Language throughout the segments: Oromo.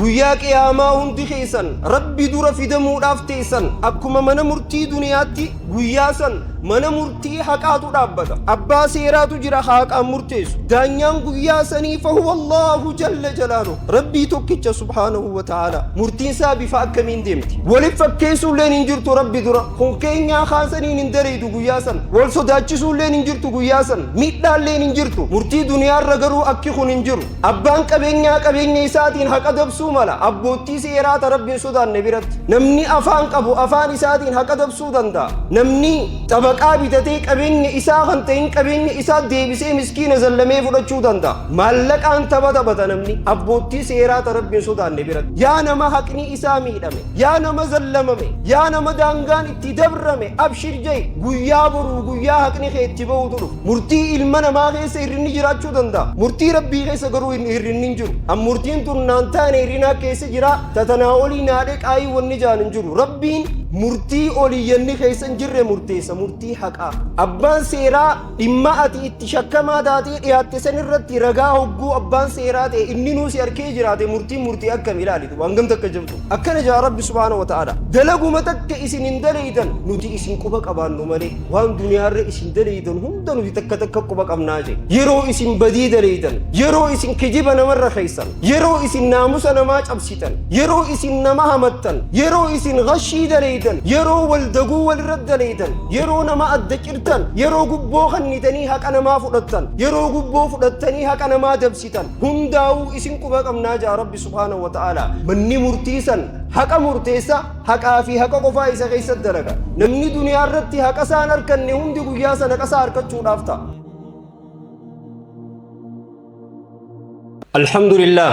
Guyyaa qiyaamaa hundi keessan Rabbi dura fidamuudhaaf teessan. Akkuma mana murtii duniyaatti guyyaa san mana murtii haqaatu dhaabbata. Abbaa seeraatu jira haqaan murteessu. Daanyaan guyyaa sanii fahuwa Allaahu jalla jalaaluhu. Rabbii tokkicha subhaanahu wa ta'aalaa. Murtiin isaa bifa akkamiin deemti? Walif fakkeessuulleen hin jirtu Rabbi dura. Kun keenyaa kaasaniin hin dareeydu guyyaa san. Wal sodaachisuulleen hin jirtu guyyaa san. Miidhaalleen hin jirtu. Murtii duniyaarra garuu akki kun hin jiru. Abbaan qabeenyaa qabeenya isaatiin haqa dabsuu mala, abboottii seeraa ta Rabbi hin sodaanne biratti. Namni afaan qabu afaan isaatiin haqa dabsuu danda'a. Namni xabaqaa bitatee qabeenya isaa kan ta'in qabeenya isaa deebisee miskiina zallamee fudhachuu danda'a. Maallaqaan tapha taphata namni abboottii seeraa ta Rabbi hin sodaanne biratti. Yaa nama haqni isaa miidhame, yaa nama zallamame, yaa nama daangaan itti dabrame abshir ja'i, guyyaa boruu guyyaa haqni kee itti bahutu dhufa. Murtii ilma namaa keessa hir'inni jiraachuu danda'a. Murtii Rabbii keessa garuu hir'inni hin jiru. An murtiin tun naan taane hir'inaa keessa jira, ta tanaa olii naa dheqaayii wanni ja'an hin jiru. Rabbiin murtii oliyyanni keessa hin jirre murteessa, murtii haqaa. Abbaan seeraa dhimma ati itti shakkamaa taatee dhiyaatte san irratti ragaa hogguu abbaan seeraa ta'e inninuu si arkee jiraate murtiin murtii akkami ilaali duba hangam takka jabdu. Akkana ja'a Rabbi subhaanahu wa ta'ala. Dalaguma takka isin hin daleeydan nuti isin quba qabaannu malee. Waan duniyaarra isin daleeydan hunda nuti takka takka quba qabnaa jee. Yeroo isin badii daleeydan, yeroo isin kijiba namarra keessan, yeroo isin naamusa namaa cabsitan, yeroo isin nama hamattan, yeroo isin ghashii daleeydan, yeroo wal daguu walirra daleeydan, yeroo nama adda cirtan, yeroo gubboo kannitanii haqa namaa fudhattan, yeroo gubboo fudhattanii haqa namaa dabsitan, hundaa'uu isin quba qabnaa jaa Rabbi subhaanahu wa ta'ala. Manni murtii san haqa murteessa. Haqaa fi haqa qofaa isa keessatti dalaga. Namni duniyaa irratti haqa isaa hin arkanne hundi guyyaa san haqa isaa arkachuudhaaf ta'a. الحمد لله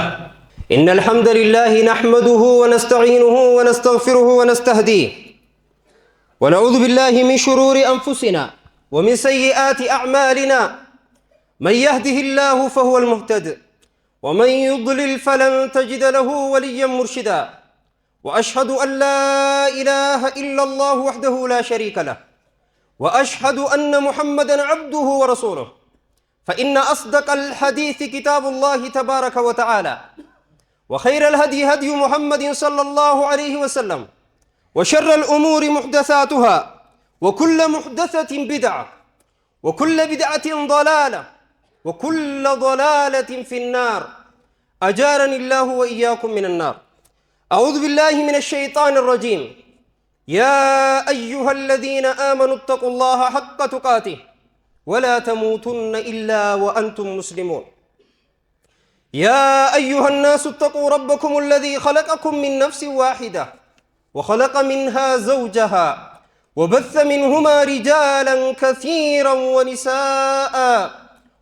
إن الحمد لله نحمده ونستعينه ونستغفره ونستهديه ونعوذ بالله من شرور أنفسنا ومن سيئات أعمالنا من يهده الله فهو المهتد ومن يضلل فلن تجد له وليا مرشدا واشهد ان لا اله الا الله وحده لا شريك له واشهد ان محمدا عبده ورسوله فان اصدق الحديث كتاب الله تبارك وتعالى وخير الهدي هدي محمد صلى الله عليه وسلم وشر الامور محدثاتها وكل محدثه بدعه وكل بدعه ضلاله وكل ضلاله في النار اجارني الله واياكم من النار اعوذ بالله من الشيطان الرجيم يا ايها الذين امنوا اتقوا الله حق تقاته ولا تموتن الا وانتم مسلمون يا ايها الناس اتقوا ربكم الذي خلقكم من نفس واحده وخلق منها زوجها وبث منهما رجالا كثيرا ونساء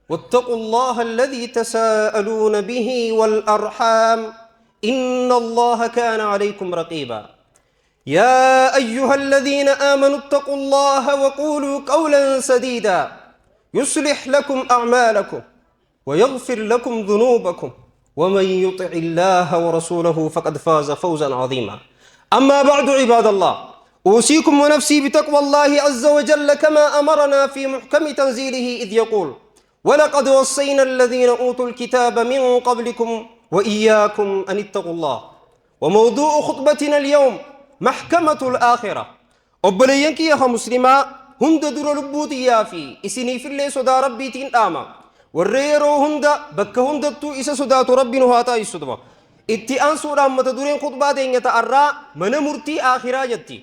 واتقوا الله الذي تساءلون به والارحام ان الله كان عليكم رقيبا يا ايها الذين امنوا اتقوا الله وقولوا قولا سديدا يصلح لكم اعمالكم ويغفر لكم ذنوبكم ومن يطع الله ورسوله فقد فاز فوزا عظيما اما بعد عباد الله اوصيكم ونفسي بتقوى الله عز وجل كما امرنا في محكم تنزيله اذ يقول ولقد وصينا الذين اوتوا الكتاب من قبلكم واياكم ان اتقوا الله وموضوع خطبتنا اليوم محكمة الآخرة Obboleeyyan kiyya ka muslimaa hunda dura lubbuu tiyyaa fi isiniifillee sodaa Rabbiitiin dhaama. Warra yeroo hunda bakka hundattuu isa sodaatu Rabbi nu haa taasisu duba. Itti aansuudhaan mata dureen khuxbaa teenya ta arraa mana murtii aakhiraa jetti.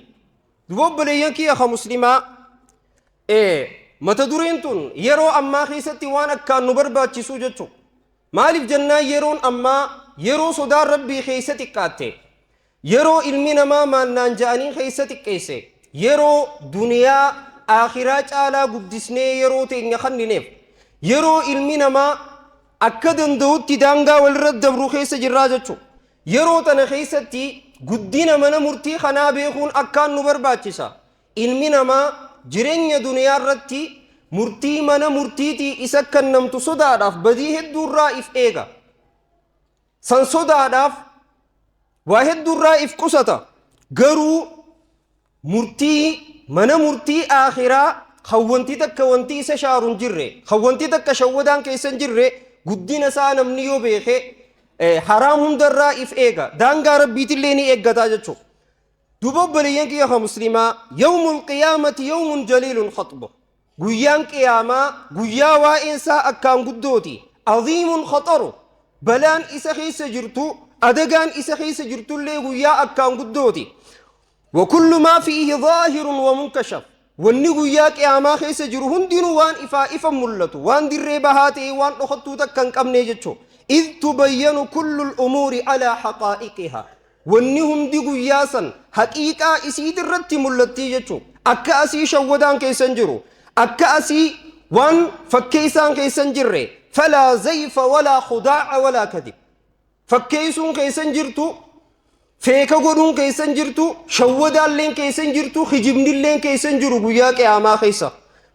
Duba obboleeyyan kiyya ka muslimaa mata dureen tun yeroo ammaa keessatti waan akkaan nu barbaachisuu jechu. Maaliif jennaan yeroon ammaa yeroo sodaan Rabbii keessa xiqqaatte. Yeroo ilmi namaa maal naan ja'anii keessa xiqqeesse, yeroo duniyaa aakhiraa caalaa guddisnee yeroo teenya kannineef, yeroo ilmi namaa akka danda'utti daangaa walirra dabru keessa jirraa jechu. Yeroo tana keessatti guddina mana murtii kanaa beekuun akkaan nu barbaachisa. Ilmi namaa jireenya duniyaa irratti murtii mana murtiitii isa kannamtu sodaadhaaf badii hedduurraa if eega. San sodaadhaaf waa hedduurraa if qusata. Garuu murtii mana murtii aakhiraa kan wanti takka wanti isa shaaru hin jirre, kan wanti takka shawwadaan keessa hin jirre guddina isaa namni yoo beeke Haraam hundarraa if eega, daangaa Rabbiitillee ni eeggataa jechuudha. Duuba obboleeyyan kiyya ka muslimaa, yawmul qiyaamati yawmun jaliilun khaxbu, guyyaan qiyaamaa guyyaa waa'een isaa akkaan guddooti. Aziimun khaxaru, balaan isa keessa jirtu, adagaan isa keessa jirtullee guyyaa akkaan guddooti. Wa kullu maa fiihi zaahirun wa munkashaf, wanni guyyaa qiyaamaa keessa jiru hundinuu waan ifaa ifa mul'atu, waan dirree bahaa ta'e, waan dhokattuu takka hin qabne jechuudha. Idh tubayyanu kullu al-umuuri alaa haqaa'iqihaa, wanni hundi guyyaa san haqiiqaa isiitirratti mul'attii jechuudha. Akka asii shawwadaan keessa hin jiru, akka asii waan fakkeessaan keessa hin jirre. Falaa zayfa walaa khudaa'a walaa kadib, fakkeessuun keessa hin jirtu, feeka godhuun keessa hin jirtu, shawwadaalleen keessa hin jirtu, kijibnilleen keessa hin jiru guyyaa qiyaamaa keessa.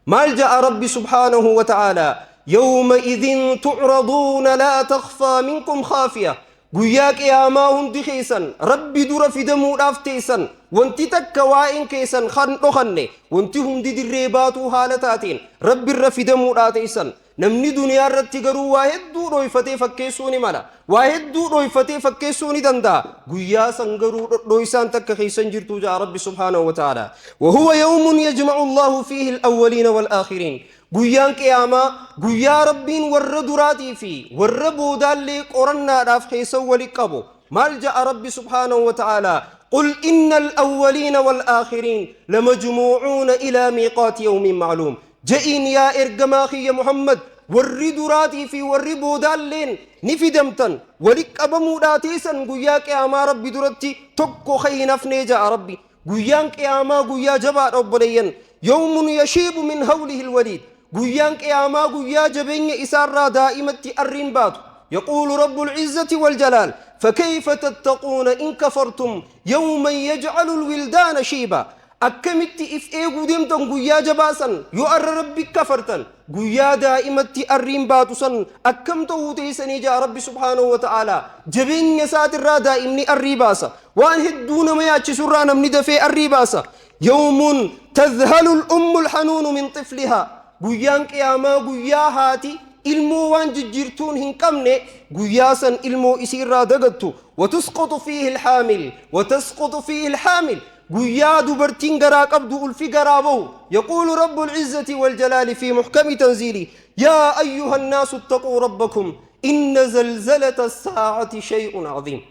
Maal ja'a Rabbi subhaanahu wa ta'aalaa? Yawma idin tucraduuna laa takfaa minkum khaafiya. Guyyaa qiyaamaa hundi keessan Rabbi dura fidamuudhaaf teessan, wanti takka waa'een keessan kan dhokanne, wanti hundi dirree baatuu haala taateen Rabbi irra fidamuudhaa teessan. Namni duniyaa irratti garuu waa hedduu dhoyfatee fakkeessuu ni mala, waa hedduu dhoyfatee fakkeessuu ni danda'a. Guyyaa san garuu dhodhoysaan takka keessa hin jirtu ja'a Rabbi subhaanahu wa ta'ala. Wahuwa yawmun yajma'u Allahu fiihi al-awwaliina wal-aakhiriin. Guyyaan qiyaamaa guyyaa Rabbiin warra duraatii fi warra boodaallee qorannaadhaaf keessa wali qabu. Maal ja'a Rabbi subhaanahu wa ta'ala? Qul inna al-awwaliina wal-aakhiriin lamajmuucuuna ilaa miiqaati yawmin ma'luum. Je'iin yaa ergamaa kiyya Muhammad, warri duraatii fi warri boodaalleen ni fidamtan, wali qabamuudhaa teessan guyyaa qiyaamaa Rabbi duratti, tokko kan hin hafnee ja'a Rabbi. Guyyaan qiyaamaa guyyaa jabaadha obboleeyyan. Yawmun yashiibu min hawlihi alwaliid. Guyyaan qiyaamaa guyyaa jabeenya isaarraa daa'imatti arriin baatu. Yaquulu rabbul izzati wal jalaal: fakayfa tattaquuna in kafartum yawman yaj'alu alwildaana shiiba. Akkamitti if eeguu deemtan guyyaa jabaa san yoo arra Rabbi kafartan? Guyyaa daa'imatti arriin baatu san akkam ta'uu teessanii ja'a Rabbi subhaanahu wa ta'aalaa. Jabeenya isaatirraa daa'imni arrii baasa, waan hedduu nama yaachisurraa namni dafee arrii baasa. Yawmun tadhalu al-ummu al-hanuunu min tiflihaa. Guyyaan qiyaamaa guyyaa haati ilmoo waan jijjiirtuun hin qabne guyyaa san ilmoo isiirraa dagattu. Watusqutu fiihi al-haamil, watasqutu fiihi al-haamil, guyyaa dubartiin garaa qabdu ulfi garaa bahu. Yaquulu rabbul izzati wal jalaali fi muhkami tanziili: yaa ayyuha nnaasu ittaquu rabbakum inna zalzalata saa'ati shay'un aziim.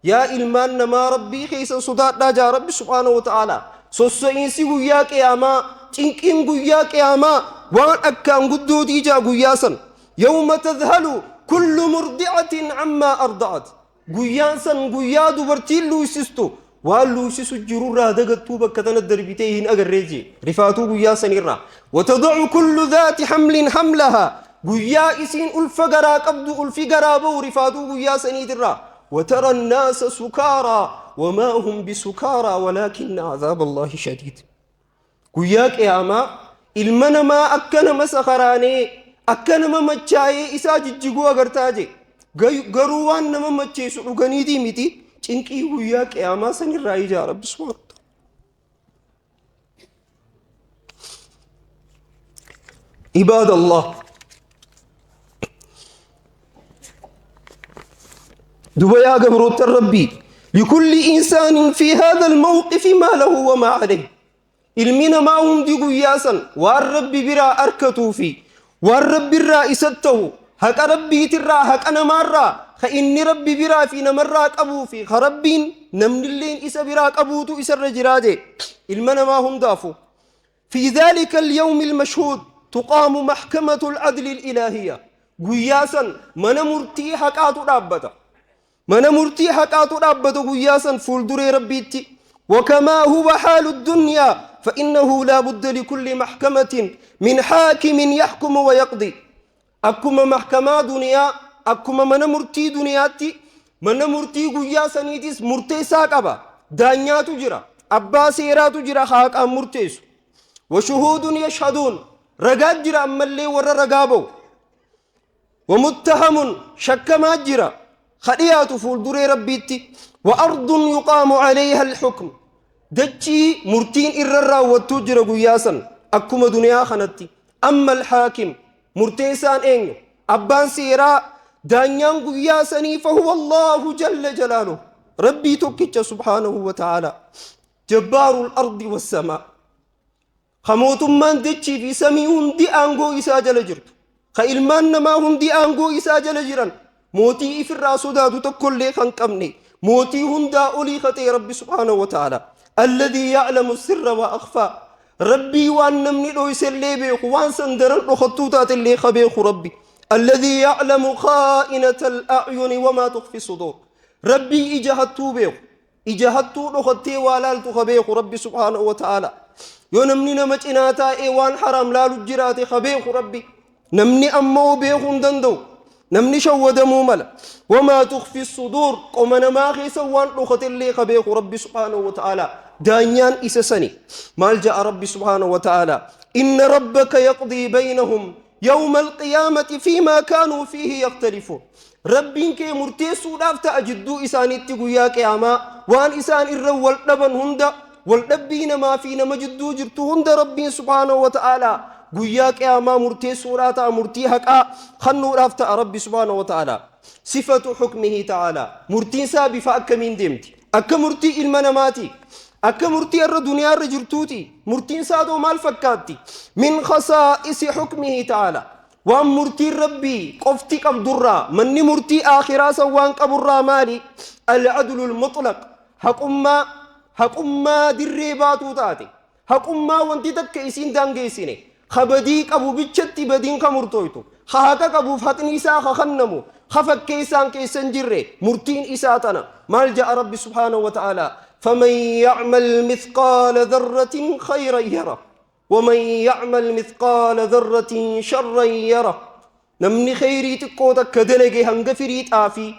Yaa ilmaan namaa, Rabbii keessan sodaadhaa jaa Rabbi subhaanahu wa ta'aalaa. Sosso'iinsi guyyaa qiyaamaa, cinqiin guyyaa qiyaamaa waan akkaan guddootii jaa guyyaa san. Yawma tadhalu kullu murdi'atin ammaa arda'at. Guyyaan san guyyaa dubartiin luuysistu waan luuysisu jirurraa dagattuu, bakka tana darbitee hin agarree jee rifaatuu guyyaa sanirraa. Watada'u kullu dhaati hamlin hamlahaa, guyyaa isiin ulfa garaa qabdu ulfi garaa bahu rifaatuu guyyaa saniitirraa. Watara annaasa sukaaraa wamaa hum bisukaaraa walaakinna azaaba Allaahi shadiid. Guyyaa qiyaamaa ilma namaa akka nama sakaraanee, akka nama machaa'ee isaa jijjiguu agartaa jee. Garuu waan nama macheessu dhuganiitii miti, cinqii guyyaa qiyaamaa sanirraa ijaa Rabbi subhaanahu wa ta'ala. عباد الله، duba yaa gabroota Rabbii, لكل إنسان في هذا الموقف ما له وما عليه. Ilmi namaa hundi guyyaa san waan Rabbi biraa arkatuu fi waan Rabbi irraa isa ta'u, haqa Rabbiitirraa, haqa namaarraa ka inni Rabbi biraa fi namarraa qabuu fi ka Rabbiin namnilleen isa biraa qabuutu isarra jiraa jee ilma namaa hundaafu. في ذلك اليوم المشهود تقام محكمة العدل الإلهية. Guyyaa san mana murtii haqaatu dhaabbata, mana murtii haqaatu dhaabbata guyyaa san fuulduree Rabbiitti. وكما هو حال الدنيا، فإنه لا بد لكل محكمة من حاكم يحكم ويقضي. Akkuma mahkamaa duniyaa, akkuma mana murtii duniyaatti, mana murtii guyyaa saniitis murteessaa qaba, daanyaatu jira, abbaa seeraatu jira haqaan murteessu. وشهود يشهدون، ragaa jira ammallee warra ragaa ba'u. ومتهم، shakkamaa jira kadhiyaatu fuulduree Rabbiitti. وأرض يقام عليها الحكم، dachii murtiin irra raawwattuu jira guyyaa san akkuma duniyaa kanatti. أما الحاكم، murteessaan eenyu? Abbaan seeraa Daanyaan guyyaa sanii fahuwa Allaahu jalla jalaaluhu. Rabbii tokkicha subhaanahu wa ta'aalaa. Jabbaarul ardi wassamaa. Ka mootummaan dachii fi samii hundi aangoo isaa jala jirtu. Ka ilmaan namaa hundi aangoo isaa jala jiran. Mootii ifirraa sodaatu tokkollee kan qabne. Mootii hundaa olii ka ta'e Rabbi subhaanahu wa ta'aalaa. Alladhii ya'lamu sirra wa akhfaa. Rabbii waan namni dhoysellee beeku, waan san daran dhokattuu taatellee ka beeku Rabbi. Alladhii ya'lamu khaa'inatal a'yuni wamaa tukhfi suduur. Rabbii ija hattuu beeku. Ija hattuu dhokattee waa laaltu ka beeku Rabbi subhaanahu wa ta'aala. Yoo namni nama cinaa taa'ee waan haraam laalu jiraate ka beeku Rabbi. Namni ammoo beekuu hin danda'u. Namni shawwadamuu mala. Wamaa tukhfi suduur qoma namaa keessa waan dhokatellee ka beeku Rabbi subhaanahu wa ta'aala. Daanyaan isa sani. Maal ja'a Rabbi subhaanahu wa ta'aala? Inna rabbaka yaqdii baynahum yawma alqiyaamati fiimaa kaanuu fiihi yakhtalifuun. Rabbiin kee murteessuudhaaf ta'a jidduu isaaniitti guyyaa qiyaamaa waan isaan irra wal dhaban hunda, wal dhabbii namaa fi nama jidduu jirtu hunda Rabbiin subhaanahu wa ta'aalaa guyyaa qiyaamaa murteessuudhaa ta'a, murtii haqaa kennuudhaaf ta'a Rabbi subhaanahu wa ta'aalaa. Sifatu hukmihi ta'aalaa. Murtiin isaa bifa akkamiin deemti? Akka murtii ilma namaati? Akka murtii irra duniyaa irra jirtuuti? Murtiin isaa too maal fakkaatti? Min khasaa'isi hukmihi ta'aalaa. Waan murtiin Rabbii qofti qabdurraa, manni murtii aakhiraa san waan qaburraa maali? Al-adlul mutlaq. Haqummaa, haqummaa dirree baatuu taate. Haqummaa wanti takka isiin daangeessine. Ka badii qabu bichatti badiin ka murtooytu. Ka haqa qabuuf haqni isaa ka kennamu. Ka fakkeessaan keessa hin jirre murtiin isaa tana. Maal ja'a Rabbi subhaanahu wa ta'aalaa? Faman ya'mal mithqaala dharratin khayran yara. Waman ya'mal mithqaala dharratin sharran yara. Namni kheyrii xiqqoo takka dalage hanga firii xaafii,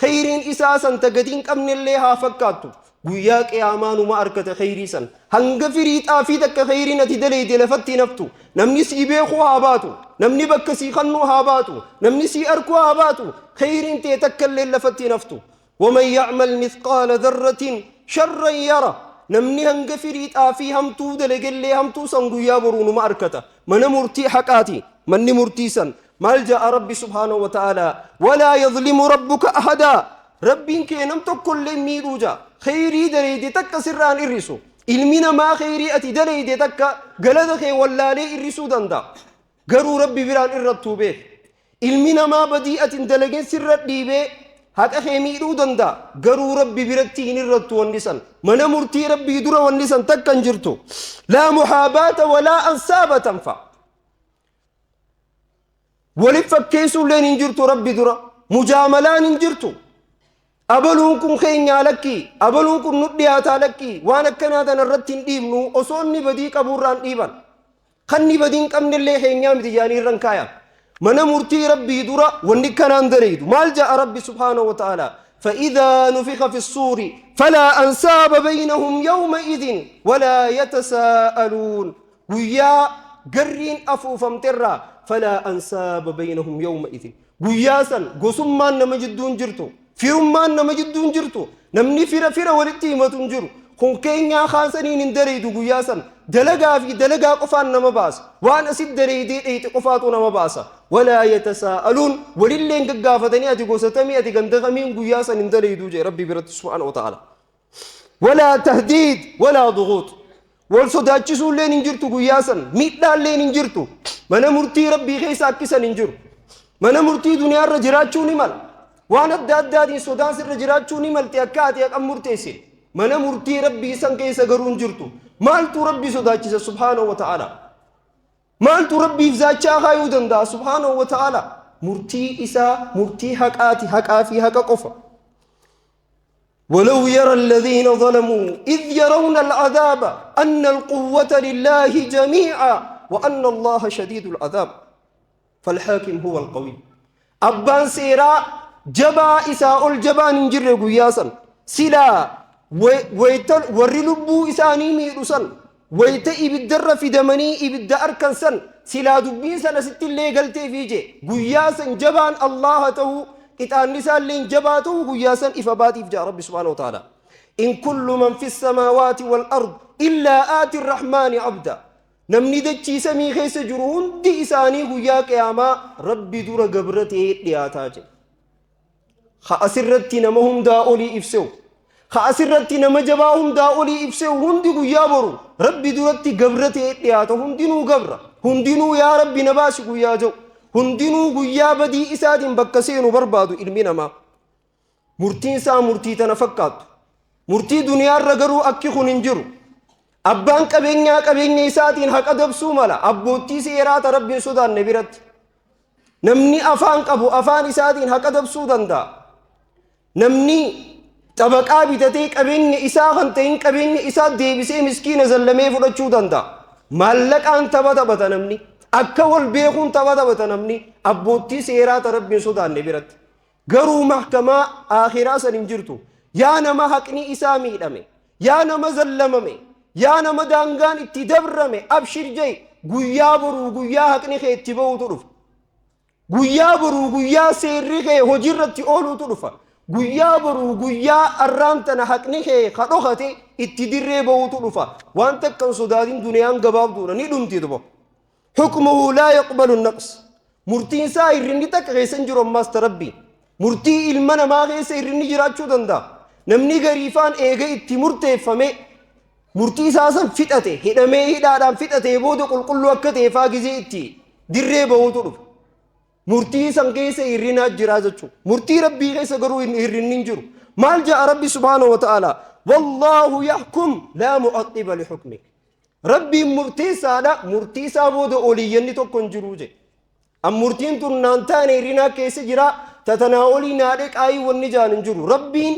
kheyriin isaa san ta gadi hin qabnellee haa fakkaattu, guyyaa qiyaamaa numa arkata kheyrii san. Hanga firii xaafii takka kheyriin ati daleyde lafatti hin haftu. Namni sii beekuu haa baatu, namni bakka sii kannuu haa baatu, namni sii arkuu haa baatu, kheyriin tee takkallee lafatti hin haftu. Waman ya'mal mithqaala dharratin sharran yara. Namni hanga firii xaafii hamtuu dalagellee hamtuu san guyyaa boruu numa arkata. Mana murtii haqaati. Manni murtii san. Maal ja'a Rabbi subhaanahu wa ta'aalaa? Walaa yadhlimu rabbuka ahadaa. Rabbiin kee nam tokkollee miidhuu ja'a. Kheyrii daleyde takka sirraan irrisu. Ilmi namaa kheyrii ati daleyde takka galata kee wallaalee irrisuu danda'a. Garuu Rabbi biraan irrattuu beek. Ilmi namaa badii ati hin dalagin sirra dhiibee haqa kee miidhuu danda'a. Garuu Rabbi biratti hin irrattu wanni san. Mana murtii Rabbii dura wanni san takka hin jirtu. Laa muhaabaata walaa ansaaba tanfa. Walif fakkeessuulleen hin jirtu Rabbi dura. Mujaamalaan hin jirtu. Abaluun kun keenyaa lakkii, abaluun kun nu dhiyaataa lakkii, waan akkanaa tana irratti hin dhiibnu, osoo inni badii qabu irraan dhiiban. Kanni badii hin qabnellee keenyaa miti jedhanii irra hin kaayan. Mana murtii Rabbii dura wanni kanaan dalaydu. Maal ja'a Rabbi subhaanahu wa ta'aalaa? فإذا نفخ في الصور فلا أنساب بينهم يومئذ ولا يتساءلون. Guyyaa garriin afuufamterraa فلا أنساب بينهم يومئذ. Guyyaa san gosummaan nama jidduu hin jirtu. Firummaan nama jidduu hin jirtu. Namni fira fira walitti himatu hin jiru. Kun keenyaa kaasaniin hin dalaydu guyyaa san. Dalagaa fi dalagaa qofaan nama baasa. Waan asit dalaydee dheeyxe qofaatu nama baasa. Walaa yatasaa'aluun walillee hin gaggaafatanii ati gosa tamii ati ganda kamiin guyyaa san hin dalayduu jee Rabbi biratti subhaanahu wa ta'ala. Walaa tahdiid walaa duguut. Wal sodaachisuulleen hin jirtu guyyaa san. Miidhaalleen hin jirtu. Mana murtii Rabbii keessa akkisan hin jiru. Mana murtii duniyaarra jiraachuu ni mala. Waan adda addaatiin sodaan sirra jiraachuu ni malti akka ati haqan murteessine. Mana murtii Rabbii san keessa garuu hin jirtu. Maaltu Rabbi sodaachisa subhaanahu wa ta'ala? Maaltu Rabbiif zaachaa kaayuu danda'a subhaanahu wa ta'ala? Murtii isaa murtii haqaati, haqaa fi haqa qofa. ولو يرى الذين ظلموا إذ يرون العذاب أن القوة لله جميعا وأن الله شديد العذاب. فالحاكم هو القوي. Abbaan seeraa jabaa isaa ol jabaan hin jirre guyyaa san. Silaa wayta warri lubbuu isaanii miidhu san wayta ibiddarra fidamanii ibidda arkan san silaa dubbiin san asitti illee galtee fiije guyyaa san jabaan Allaha ta'uu qixaanni isaallee jabaa ta'uu guyyaa san ifa baatiif ja'a Rabbi subhaanahu wa ta'ala. In kullu man fi samaawaati wal ard illaa aati rahmaani abda. Namni dachii samii keessa jiru hundi isaanii guyyaa qiyaamaa Rabbi dura gabra ta'ee dhiyaataa jedhe. Ka asirratti nama hundaa olii ibsewu, ka asirratti nama jabaa hundaa olii ibsewu hundi guyyaa boru Rabbi duratti gabra ta'ee dhiyaata. Hundinuu gabra, hundinuu yaa Rabbi na baasi guyyaa jedhu, hundinuu guyyaa badii isaatiin bakka seenu barbaadu. Ilmi namaa murtiin isaa murtii tana fakkaattu. Murtii duniyaarra garuu akki kun hin jiru. Abbaan qabeenyaa qabeenya isaatiin haqa dabsuu mala abboottii seeraa ta Rabbiin sodaanne biratti. Namni afaan qabu afaan isaatiin haqa dabsuu danda'a. Namni xabaqaa bitatee qabeenya isaa kan ta'in qabeenya isaa deebisee miskiina zallamee fudhachuu danda'a. Maallaqaan tapha taphata namni. Akka wal beekuun tapha taphata namni abboottii seeraa ta Rabbiin sodaanne biratti. Garuu mahkamaa aakhiraa san hin jirtu. Yaa nama haqni isaa miidhame, yaa nama zallamame, yaa nama daangaan itti dabrame, abshir jei, guyyaa boruu guyyaa haqni kee itti bahuutu dhufa. Guyyaa boruu guyyaa seerri kee hojiirratti ooluutu dhufa. Guyyaa boruu guyyaa arraan tana haqni kee ka dhokate itti dirree bahuutu dhufa. Waan takka hin sodaatin, duniyaan gabaabduudha, ni dhumti duba. Hukmuhu laa yaqbalu naqs. Murtiin isaa hirrinni takka keessa hin jiru ammaas ta Rabbii. Murtii ilma namaa keessa hirrinni jiraachuu danda'a. Namni gariifaan eega itti murteeffame murtii isaa san fixate, hidhamee hidhaadhaan fixatee booda qulqulluu akka ta'e faa gizee itti dirree bahuutu dhufa. Murtii san keessa hirrinaa jiraa jechuudha. Murtii Rabbii keessa garuu hirrinni hin jiru. Maal ja'a Rabbi subhaanahu wa ta'ala? Wallaahu yahkum laa mu'aqqiba li hukmih. Rabbiin murteessaadha, murtii isaa booda oliyyanni tokko hin jiru jedhe. An murtiin tun naan taane, hirrinaa keessa jira, tatanaa olii naadhe qaayii wanni jaan hin jiru. Rabbiin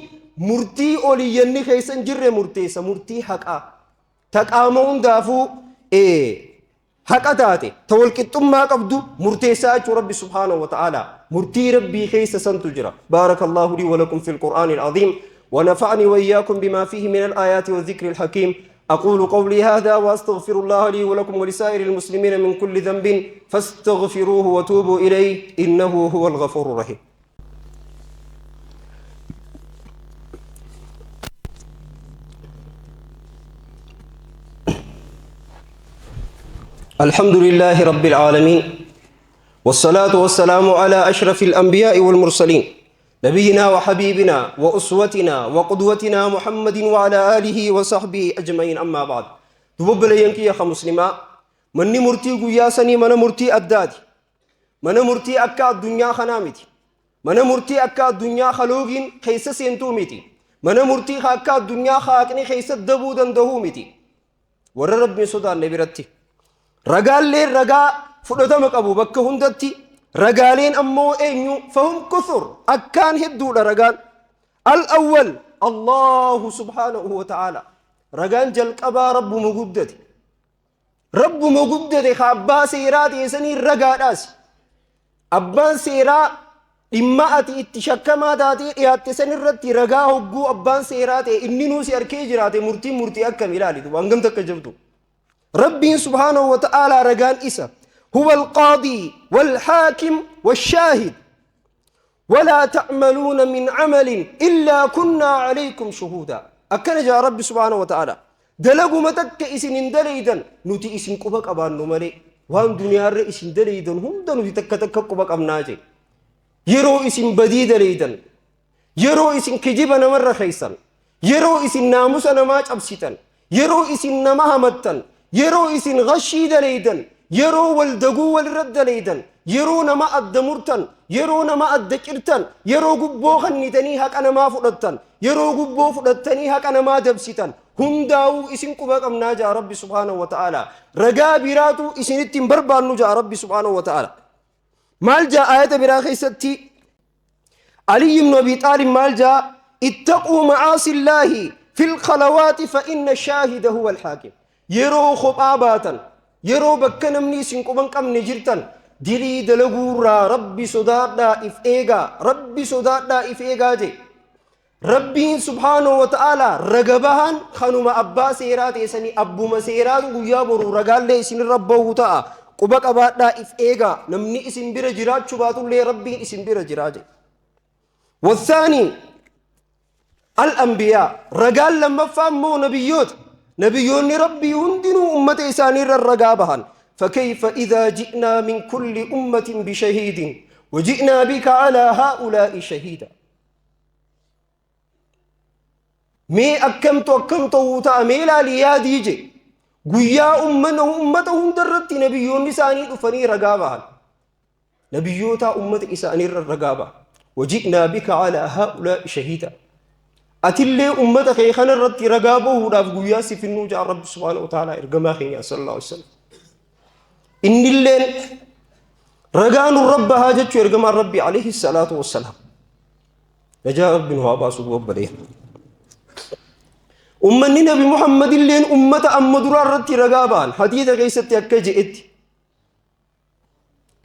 murtii oliyyanni keessa hin jirre murteessa, murtii haqaa. Ta qaama hundaafuu haqa taate, ta walqixxummaa qabdu murteessaa jechuu Rabbi subhaanahu wa ta'ala. Murtii Rabbii keessa santu jira. Baarakallahu lii wa lakum fil Qur'aanil aziim. ونفعني وإياكم بما فيه من الآيات والذكر الحكيم. أقول قولي هذا وأستغفر الله لي ولكم ولسائر المسلمين من كل ذنب، فاستغفروه وتوبوا إليه، إنه هو الغفور الرحيم. الحمد لله رب العالمين، والصلاة والسلام على أشرف الأنبياء والمرسلين، نبينا وحبيبنا وأسوتنا وقدوتنا محمد وعلى آله وصحبه أجمعين، أما بعد. Obboleeyyan kiyya muslimaa, manni murtii guyyaa sanii mana murtii addaati. Mana murtii akka addunyaa kanaa miti. Mana murtii akka addunyaa haloogiin keessa seentuu miti. Mana murtii akka addunyaa haaqni keessa dabuu danda'uu miti. Warra Rabbiin sodaanne biratti ragaalleen ragaa fudhatama qabu bakka hundatti. Ragaaleen ammoo eenyu? Fahum kuthur, akkaan hedduudha ragaan. Al-awwal Allahu subhaanahu wa ta'ala. Ragaan jalqabaa Rabbuma guddate. Rabbuma guddate ka abbaa seeraa teessanii ragaadhaas. Abbaan seeraa dhimma ati itti shakkamaa taatee dhiyaatte san irratti ragaa hogguu abbaan seeraa ta'e, inni nuu si arkee jiraate, murtiin murtii akkam ilaalitu hangam takka jirtu. Rabbiin subhaanahu wa ta'aalaa ragaan isa. Huwa alqaadii walhaakim washaahid. ولا تعملون من عمل إلا كنا عليكم شهودا. أكن جاء ربي سبحانه وتعالى دلقوا متك إسن دليدا نتي إسن قبك أبان نمالي وان دنيا إسن دليدا هم نتي تك تك قبك أبناجي. Yeroo isin badii daleeydan, yeroo isin kijiba namarra keeysan, yeroo isin naamusa namaa cabsitan, yeroo isin nama hamattan, yeroo isin gashii daleeydan, yeroo wal daguu walirra daleeydan, yeroo nama adda murtan, yeroo nama adda cirtan, yeroo gubboo kannitanii haqa namaa fudhattan, yeroo gubboo fudhattanii haqa namaa dabsitan hundaa'uu isin quba qabnaa jaa Rabbi subhaanahu wa ta'ala. Ragaa biraatu isinitti hin barbaannu jaa Rabbi subhaanahu wa ta'ala. Maal jaa ayata biraa keessatti Ali ibn Abi Xaalib? Maal jaa? Ittaquu macaasi illaahi fil khalawaati fa inna shaahida huwa alhaakim. Yeroo kophaa baatan, yeroo bakka namni isin quban qabne jirtan, dilii dalaguurraa Rabbi sodaadhaa if eegaa, Rabbi sodaadhaa if eegaa jee. Rabbiin subhaanahu wa ta'ala raga bahan kanuma abbaa seeraa teessanii, abbuma seeraatu guyyaa boruu ragaallee isinirra bahu ta'a. Quba qabaadhaa if eegaa, namni isin bira jiraachuu baatullee Rabbiin isin bira jiraa jedhe. والثاني الأنبياء. Ragaan lammaffaa immoo nabiyyoota. Nabiyyoonni Rabbii hundinuu ummata isaaniirra ragaa bahan. فكيف إذا جئنا من كل أمة بشهيد وجئنا بك على هؤلاء شهيدا. Mee akkamtu akkam ta'uu ta'a mee ilaali yaadii je. Guyyaa ummata hundarratti nabiyyoonni isaanii dhufanii ragaa bahan. Nabiyyoota ummata isaaniirra ragaa baha. Waji'naa bika calaa haa'ulaa'i shahiida. Atillee ummata kee kanarratti ragaa bahuudhaaf guyyaa si finnuu ja'a Rabbi subhaanahu wa ta'aalaa ergamaa keenya sallallahu alaihi wasallam. Innilleen ragaa nurra bahaa jechuu ergamaan Rabbi alayhi salaatu wassalaam. Najaa Rabbi nu haa baasu obboleeyyan. Ummanni Nabi Muhammad illeen ummata amma duraa irratti ragaa ba'an hadiisa keessatti akka je'etti.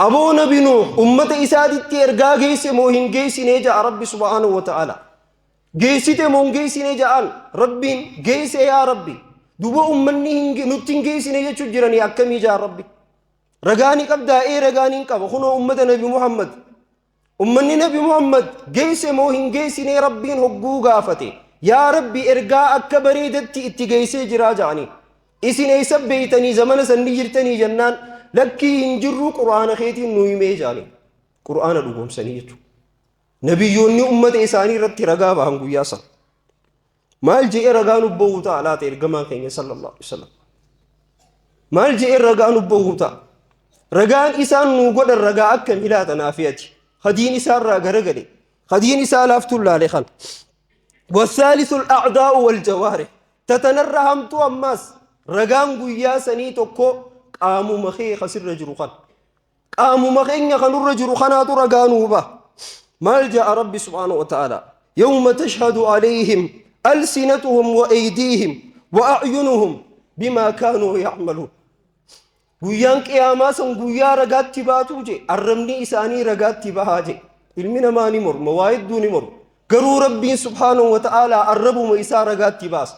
Aboo Nabi Nuuh ummata isaatitti ergaa geesse moo hin geessinee ja'a Rabbi subhaanahu wa ta'ala. Geessite moo hin geessinee ja'an Rabbiin geesse yaa Rabbi. Duuba ummanni nutti hin geessine jechuu jiranii akkamii ja'a Rabbi. Ragaa ni qabdaa ee ragaa ni qaba kunoo ummata Nabi Muhammad. Ummanni Nabi Muhammad geesse moo hin geessinee Rabbiin hogguu gaafate. Yaa Rabbi ergaa akka bareedatti itti geessee jiraa ja'anii. Isin eessa beeytanii zamana san ni jirtanii jennaan lakkii hin jirru quraana keetiin nu himee ja'anii. Quraana dhugoomsanii jechuudha. Nabiyyoonni ummata isaanii irratti ragaa bahan guyyaa sana. Maal je'ee ragaa nu bahuu ta'a laata ergamaan keenya sallallahu alaihi wasallam. Maal je'ee ragaa nu bahuu ta'a. Ragaan isaan nu godhan ragaa akkamii laata naafi ati. Hadiin isaarraa garagale. Hadiin isaa laaftuun laale kana. والثالث الأعداء والجوارح tatanarra hamtuu ammaas ragaan guyyaa sanii tokko qaamuma kee kasirra jiru kana. Qaamuma keenya kanurra jiru kanaatu ragaa nuu baha. Maal ja'a Rabbi subhaanahu wa ta'ala? Yawma tashhadu alayhim alsinatuhum wa aydiihim wa a'yunuhum bimaa kaanuu ya'maluun. Guyyaan qiyaamaa san guyyaa ragaatti baatuu je arrabni isaanii ragaatti bahaa je. Ilmi namaa ni morma, waa hedduu ni morma. Garuu Rabbiin subhaanahu wa ta'ala arrabuma isaa ragaatti baasa.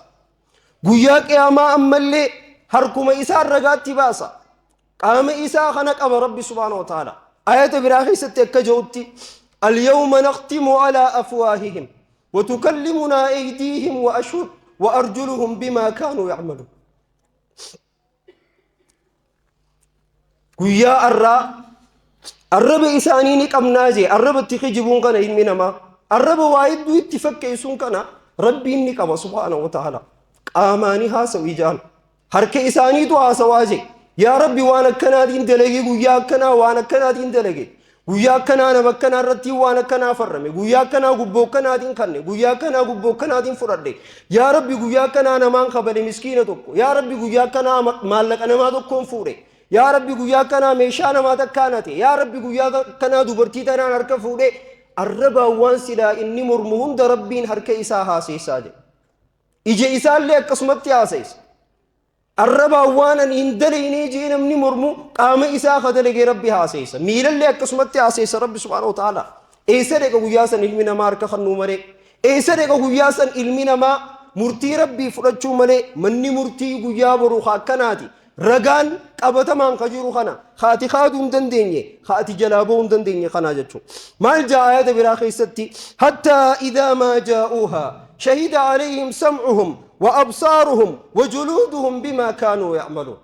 Guyyaa qiyaamaa ammallee harkuma isaa ragaatti baasa. Qaama isaa kana qaba Rabbi subhaanahu wa ta'ala. Ayata biraa keessatti akka jedhutti alyawma nakhtimu alaa afwaahihim wa tukallimunaa aydiihim wa ashhur wa arjuluhum bimaa kaanuu ya'maluun. Guyyaa arraa arraba isaanii ni qabnaa jee arraba itti kijibuun kana ilmi namaa arraba waa hedduu itti fakkeessuun kana Rabbiin ni qaba subhaanahu wa ta'ala. Qaamaanii haasawu ijaan. Harka isaaniitu haasawaa jee. Yaa Rabbi waan akkanaatiin dalage guyyaa akkanaa waan akkanaatiin dalage. Guyyaa akkanaa nama akkanaa irratti waan akkanaa farrame. Guyyaa akkanaa gubboo akkanaatiin kanne. Guyyaa akkanaa gubboo akkanaatiin fudhadhe. Yaa Rabbi guyyaa akkanaa namaan kabale miskiina tokko. Yaa Rabbi guyyaa akkanaa maallaqa namaa tokkoon fuudhe. Yaa Rabbi guyyaa akkanaa meeshaa namaa takkaan hate. Yaa Rabbi guyyaa akkanaa dubartii tanaan harka fuudhe. Arrabaan waan silaa inni mormu hunda Rabbiin harka isaa haaseessaa jedhe. Ija isaallee akkasumatti haaseessa. Arrabaan waan ani hin dalaynee jee namni mormu qaama isaa ka dalagee Rabbi haaseessa. Miilallee akkasumatti haaseessa Rabbi subhaanahu wa ta'ala. Eessa dhaqa guyyaa san ilmi namaa harka kannuu malee? Eessa dhaqa guyyaa san ilmi namaa murtii Rabbii fudhachuu malee? Manni murtii guyyaa boruu ka akkanaati. Ragaan qabatamaan ka jiru kana ka ati kaaduu hin dandeenye ka ati jalaa bahuu hin dandeenye kanaa jechuudha. Maal jaa ayata biraa keessatti hattaa idaa maa jaa'uuhaa shahida alayhim sam'uhum wa absaaruhum wa juluuduhum bimaa kaanuu ya'maluun.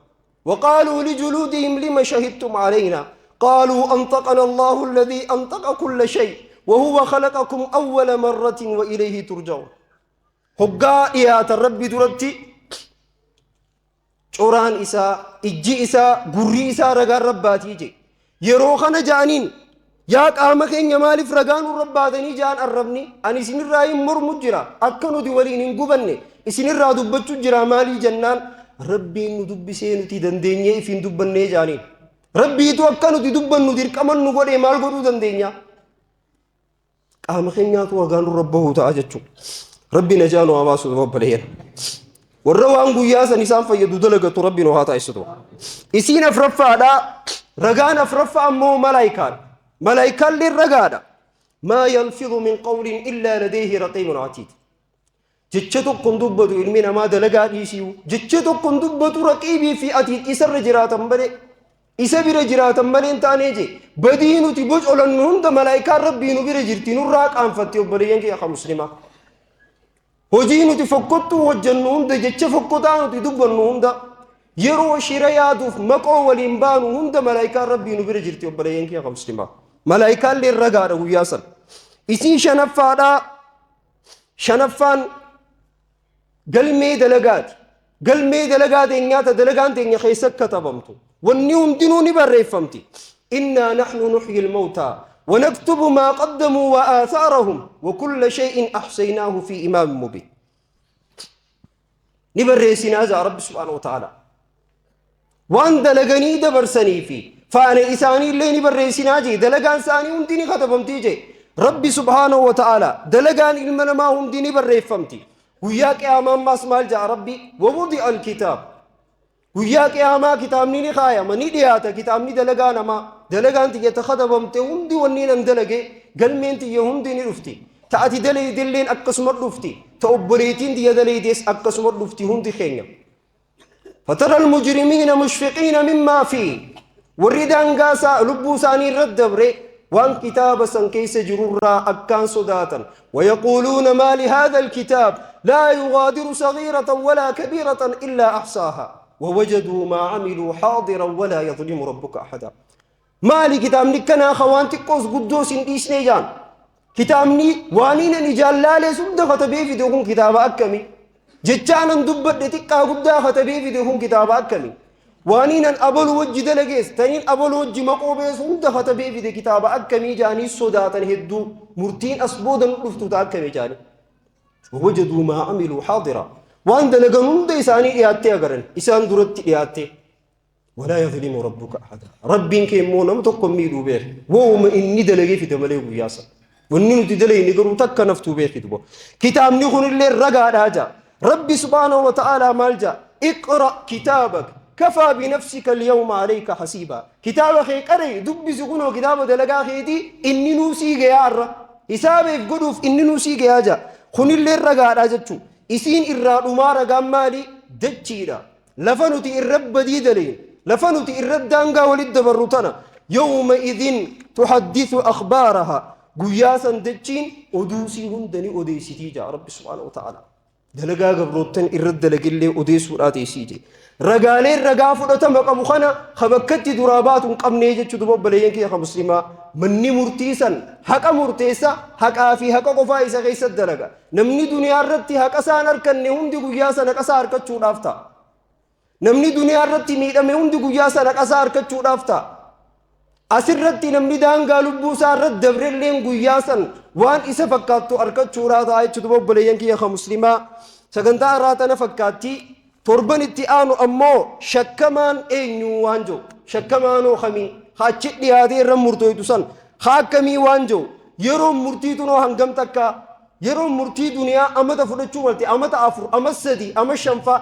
وقالوا لجلودهم لم شهدتم علينا قالوا أنطقنا الله الذي أنطق كل شيء وهو خلقكم أول مرة وإليه ترجعون هقا إيات الرب درتي Coraan isaa, ijji isaa, gurri isaa ragaan rabbaatii jee. Yeroo kana ja'aniin yaa qaama keenya maaliif ragaa nurra baatanii ja'an arrabni ani isinirraa hin mormu jira akka nuti waliin hin gubanne isinirraa dubbachuu jira maalii jennaan Rabbiin nu dubbisee nuti dandeenyee ifiin dubbannee ja'aniin. Rabbiitu akka nuti dubbannu dirqaman nu godhee maal godhuu dandeenya? Qaama keenyaatu ragaa nurra bahuu ta'a jechuudha. Rabbi najaa nu haa baasu obboleeyyan. Warra waan guyyaa san isaan fayyadu dalagatu Rabbi nu haa taasisu. Isiin afraffaadha. Ragaan afraffaa ammoo malaayikaan. Malaayikaallee ragaadha. Maa yalfidhu min qawlin illaa ladayhi raqiibun atiid. Jecha tokko hin dubbatu ilmi namaa dalagaa dhiisiyu. Jecha tokko hin dubbatu raqiibii fi atiid isarra jiraatan malee. Isa bira jiraatan malee hin taanee jee. Badii nuti bocolannu hunda malaayikaan Rabbii nu bira jirti nurraa qaanfatti obboleeyyan kiyya ka muslimaa. Hojii nuti fokkottuu hojjennu hunda jecha fokkotaa nuti dubbannu hunda yeroo shira yaaduuf maqoo waliin baanu hunda malaayikaan Rabbii nu bira jirti obboleeyyan kiyya ka muslimaa. Malaayikaan illee ragaadha guyyaa san. Isiin shanaffaadhaa. Shanaffaan Galmee dalagaati. Galmee dalagaa teenyaa ta dalagaan teenya keessa katabamtu. Wanni hundinuu ni barreeffamti. Innaa nahnu nuhyi al-mawtaa wa naktubu maa qaddamuu wa aathaarahum wa kulla shay'in ahsaynaahu fi imaamin mubiin. Ni barreessinaa ja'a Rabbi subhaanahu wa ta'ala. Waan dalaganii dabarsanii fi faana isaanii illee ni barreessinaa jee, dalagaan isaanii hundi ni katabamtii jee. Rabbi subhaanahu wa ta'ala dalagaan ilma namaa hundi ni barreeffamti. Guyyaa qiyaamaa ammaas maal ja'a Rabbi? Wawudi'a alkitaab. Guyyaa qiyaamaa kitaabni ni kaayama, ni dhiyaata kitaabni dalagaa namaa. Dalagaan tiyya ta katabamte hundi wanni nan dalage galmeen tiyya hundi ni dhufti. Ta ati dalaydelleen akkasuma dhufti. Ta obboleettiin tiyya dalaydees akkasuma dhufti hundi keenya. Fatara almujrimiina mushfiqiina mimmaa fi warri daangaa isaa lubbuu isaanii irra dabre waan kitaaba san keessa jirurraa akkaan sodaatan. Wayaquuluuna maa lihaadha alkitaab laa yugaadiru sagiiratan walaa kabiiratan illaa ahsaaha wawajaduu maa camiluu xaadiran walaa yadlimu rabbuka ahadaa. Maali kitaabni akkanaa ka waan xiqqoos guddoos hin dhiisnee jaan. Kitaabni waaniin ani ijaan laalees hunda katabee fide kun kitaaba akkami? Jechaan an dubbadhe xiqqaa guddaa katabee fide kun kitaaba akkami? Waaniin an abalu wajji dalagees taniin abalu wajji maqoo bees hunda katabee fide kitaaba akkamii jaanii sodaatan hedduu murtiin as booda nu dhuftu ta akkamii jaanii. Wajaduu maa amiluu haadira. Waan dalagan hunda isaanii dhiyaattee agaran isaan duratti dhiyaattee. Walaa yadlimu rabbuka ahada. Rabbiin kee immoo nama tokko hin miidhuu beeki. Wooma inni dalagee fida malee guyyaa sana. Wanni nuti dalayne garuu takka naftuu beeki duba. Kitaabni kunillee ragaadhaa jaa. Rabbi subhaanahu wa ta'aalaa maal jaa? Iqra kitaabak kafaa binafsika alyawma alayka hasiibaa. Kitaaba kee qaree dubbisi kunoo kitaaba dalagaa keetii inni nuu sii gayaa arra. Hisaabeef godhuuf inni nuu sii gayaa jaa. Kunillee ragaadhaa jechuu. Isiin irraa dhumaa ragaan maali? Dachiidha. Lafa nuti irra badii dalaynu, lafa nuti irra daangaa walitti dabarru tana, yawma idhin tuhaddithu akhbaaraha, guyyaa san dachiin oduu isii hunda ni odeessitii ja'a Rabbi subhaanahu wa ta'ala. Dalagaa gabroottan irra dalagillee odeessuudhaa teessii jee. Ragaaleen ragaa fudhatama qabu kana ka bakkatti duraa baatu hin qabnee jechuu duba obboleeyyan kiyya ka muslimaa. Manni murtii san haqa murteessa, haqaa fi haqa qofaa isa keessa dalaga. Namni duniyaa irratti haqa isaa hin arkanne hundi guyyaa san haqa isaa arkachuudhaaf ta'a. Namni duniyaa irratti miidhame hundi guyyaa san haqa isaa arkachuudhaaf ta'a. Asirratti namni daangaa lubbuu isaa irratti dabrelleen guyyaa san waan isa fakkaattu arkachuudhaa ta'a jechuudha obboleeyyan kiyya ka muslimaa. Sagantaa irraa tana fakkaatti. Torban itti aanu ammoo shakkamaan eenyu waan jiru, shakkamaanoo kamii, ka achi dhiyaatee irra murtooytu san, ka akkamii waan jiru, yeroon murtii tunoo hangam takka, yeroon murtii duniyaa amata fudhachuu malte, amata 4, ama 3, ama 5 fa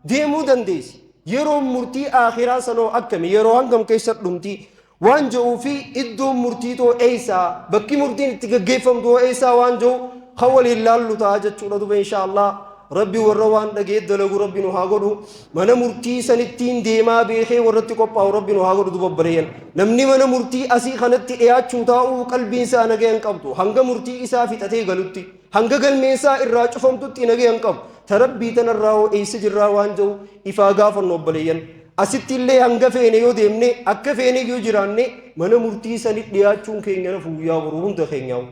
deemuu dandeessi. Yeroon murtii aakhiraa sanoo akkami, yeroo hangam keessa dhumti waan jedhuu fi iddoon murtii too eessaa, bakki murtiin itti gaggeeffamtu hoo eessaa waan jedhu kan waliin laallu ta'a jechuudha duba insha Allah. Rabbi warra waan dhagee dalagu Rabbi nu haa godhu. Mana murtii sanittiin deemaa beekee warratti qophaa'u Rabbi nu haa godhu duba obboleeyyan. Namni mana murtii asii kanatti dhiyaachuu taa'uu qalbiin isaa nagaya hin qabdu. Hanga murtii isaa fixatee galutti, hanga galmeen isaa irraa cufamtutti nagaya hin qabu. Ta Rabbii tanarraa hoo eessa jirraa waan jedhu ifaa gaafannu obboleeyyan. Asitti illee hanga feene yoo deemne, akka feene yoo jiraanne, mana murtii sanitti dhiyaachuun keenya nafu guyyaa boruu hunda keenyaa'u.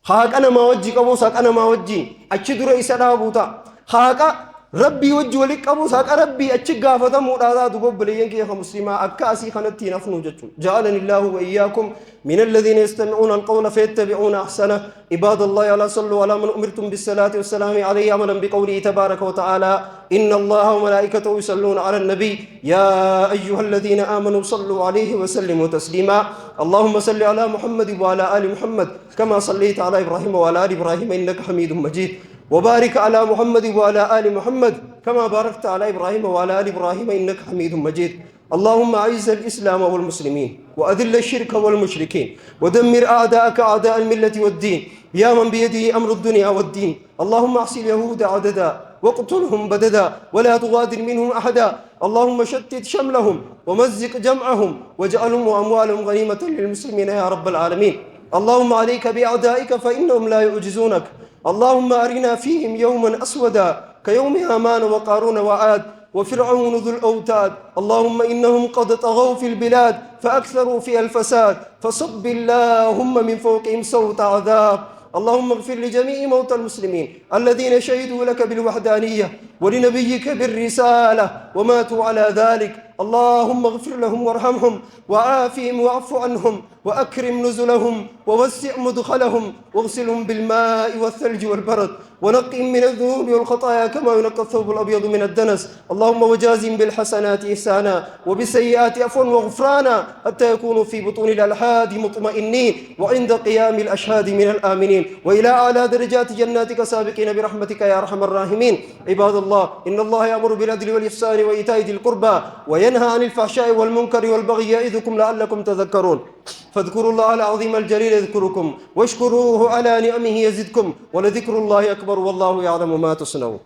Haqa namaa wajji qabus haqa namaa wajjiin achi dura isa dhaabuu ta'a. Haqa Rabbii wajji walitti qabus haqa Rabbii achi gaafatamuudhaa taatu obboleeyyan kiyya ka muslimaa akka asii kanatti hin hafnu jechuudha. Ja'alani Allaahu wa iyyakum min alladhiina yastami'uuna alqawla fayattabi'uuna ahsana. Ibadallahi ala sallu ala man umirtum bissalaati wassalaami alayhi amalan biqawlihi tabaaraka wa ta'aalaa. Inna Allaha wa malaa'ikatahu yusalluuna ala nabiy yaa ayyuha alladhiina aamanuu salluu alayhi wa sallimuu tasliimaa. Allahumma salli ala Muhammad wa ala ali Muhammad كما صليت على إبراهيم وعلى آل إبراهيم إنك حميد مجيد، وبارك على محمد وعلى آل محمد كما باركت على إبراهيم وعلى آل إبراهيم إنك حميد مجيد. اللهم أعز الإسلام والمسلمين، وأذل الشرك والمشركين، ودمر أعداءك أعداء الملة والدين، يا من بيده أمر الدنيا والدين. اللهم احصي اليهود عددا واقتلهم بددا ولا تغادر منهم أحدا. اللهم شتت شملهم ومزق جمعهم واجعلهم وأموالهم غنيمة للمسلمين يا رب العالمين. اللهم عليك بأعدائك فإنهم لا يعجزونك. اللهم أرنا فيهم يوما أسودا كيوم هامان وقارون وعاد وفرعون ذو الأوتاد. اللهم إنهم قد طغوا في البلاد فأكثروا فيها الفساد، فصب اللهم من فوقهم صوت عذاب. اللهم اغفر لجميع موتى المسلمين الذين شهدوا لك بالوحدانية ولنبيك بالرسالة وماتوا على ذلك. اللهم اغفر لهم وارحمهم وعافهم واعف عنهم وأكرم نزلهم ووسع مدخلهم واغسلهم بالماء والثلج والبرد ونقهم من الذنوب والخطايا كما ينقى الثوب الأبيض من الدنس. اللهم وجازهم بالحسنات إحسانا وبالسيئات عفوا وغفرانا حتى يكونوا في بطون الألحاد مطمئنين وعند قيام الأشهاد من الآمنين وإلى أعلى درجات جناتك سابقين برحمتك يا أرحم الراحمين. عباد الله، إن الله يأمر بالعدل والإحسان وإيتاء ذي القربى وينهى عن الفحشاء والمنكر والبغي يعظكم لعلكم تذكرون. فاذكروا الله العظيم الجليل يذكركم واشكروه على نعمه يزدكم ولذكر الله أكبر والله يعلم ما تصنعون.